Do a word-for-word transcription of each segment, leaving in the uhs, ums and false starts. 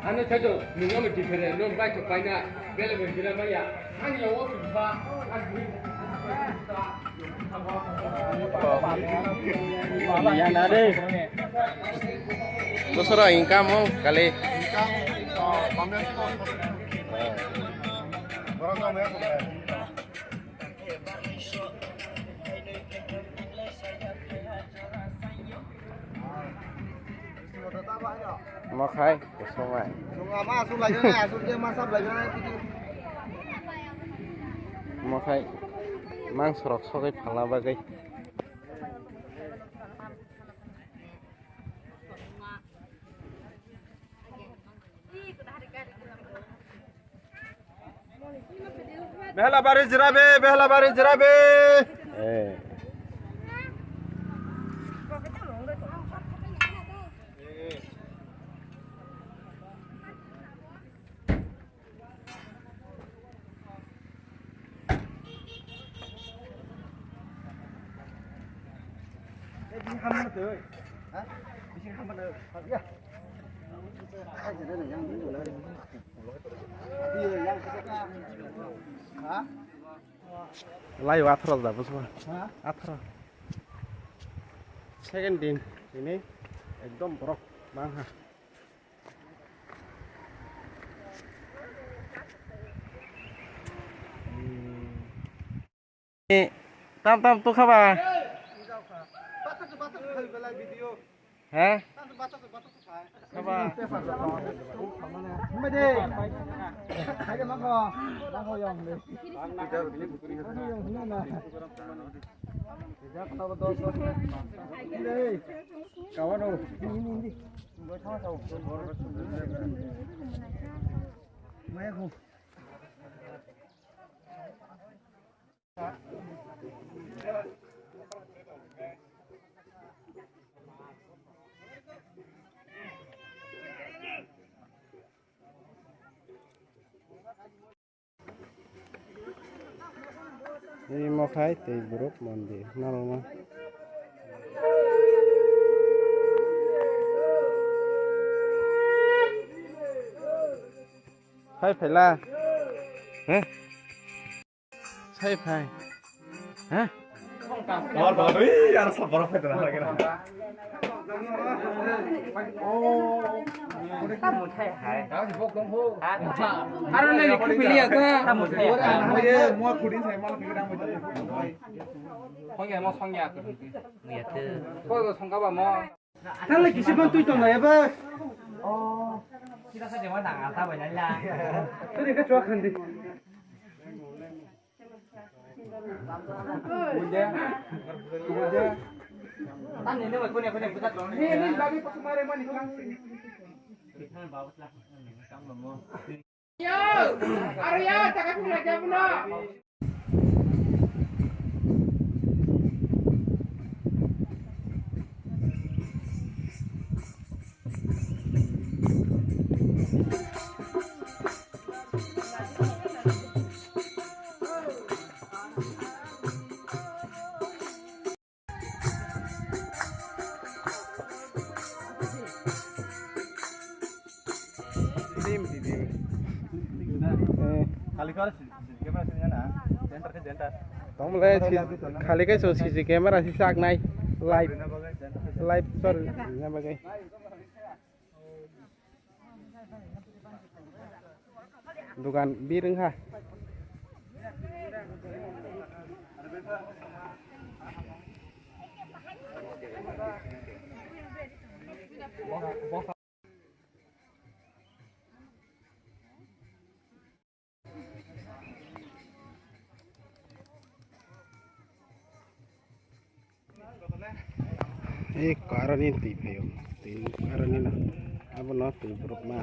Ano chaito, nung ano difere, nung bai to paina, bele bele gila maya, ani yawo tu ba, ani Yang ada. Bosoro income mo kali. Mo khai, kosong ai. Mo khai, mangsorok sogwi phalna bagwi. Behla bari jirabe, behla bari jirabe. Eh. Lai atharo da, bosma. Ha? Atharo. Second din, ini ekdom borok bangha. Tam tam tu khaba. He? Khaba. Imo khai tei borok mondir nalma. Hai phaila. He? Sai phai. Ha? Bor bor ui ar sa bor phai da lagi na. Aro le likhi pili ya ta. Mo khudin sai mal khudin mo. Songya mo songya. Mo ya tu. Ko songka ba mo. Thanla kisi ban twi tong nai ba. Oh. Sida sa dewa nang ata bai nai la. Twi ka chwa khandi. Bunde. Bunde. Tan ni ne bai kone kone buta tong. Ni ni babi pasu mare mani kang. Dim, di, dim. Eh. Khali kar si, si, camera si na, center ke center. Tong le si, khali kai so si, si camera si sak nai. Live. Live sor, na bagai. Dukan bir wngkha. Ei karani twi phaio, twi karani no, abono twi borok ma.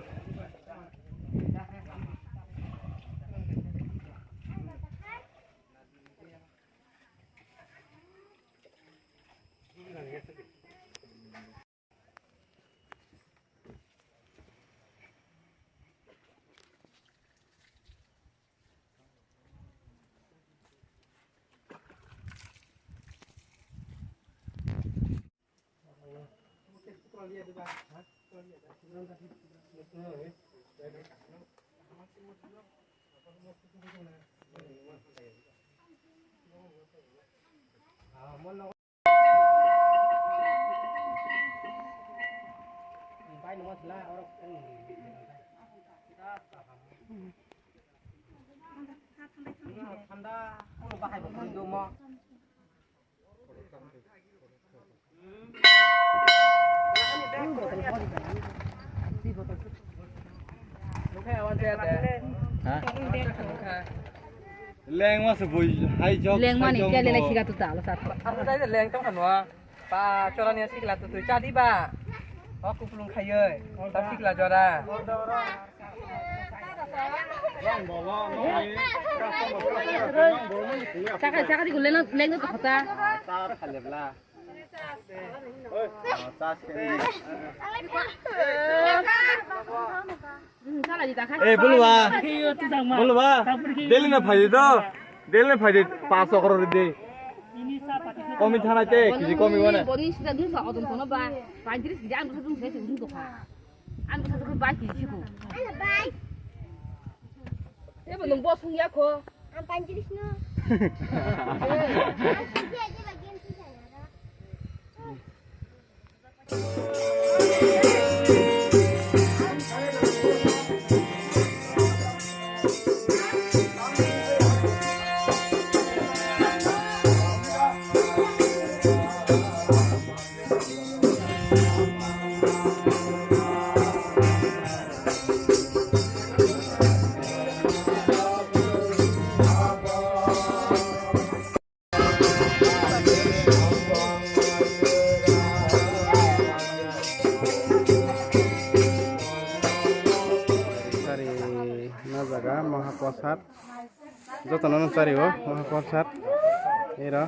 Ha? Lengma se bui hai jok. Lengmani hai jok kya lele bo. Siga tu ta lo sat. Aku tadi leng tong khanwa. Pa chorani sikla tu tu chadi ba. O kuplung khayoi. Ta sikla jora. Chakari chakari ko leng leng to khata. Eh, bulwa. Bulwa. Daily na phaidi to. Daily na phaidi pas okro ridi. Komi thana te, kiji komi wana. Boni sida dun sa odon kono ba. Paintris gidi ang dun sa dun sa dun sa. Ang dun sa dun ba kiji ko. Ebo nung bosong ya ko. Ang paintris no. Chari na jaga Mahaprasad. Jotono no chari o Mahaprasad. Ero.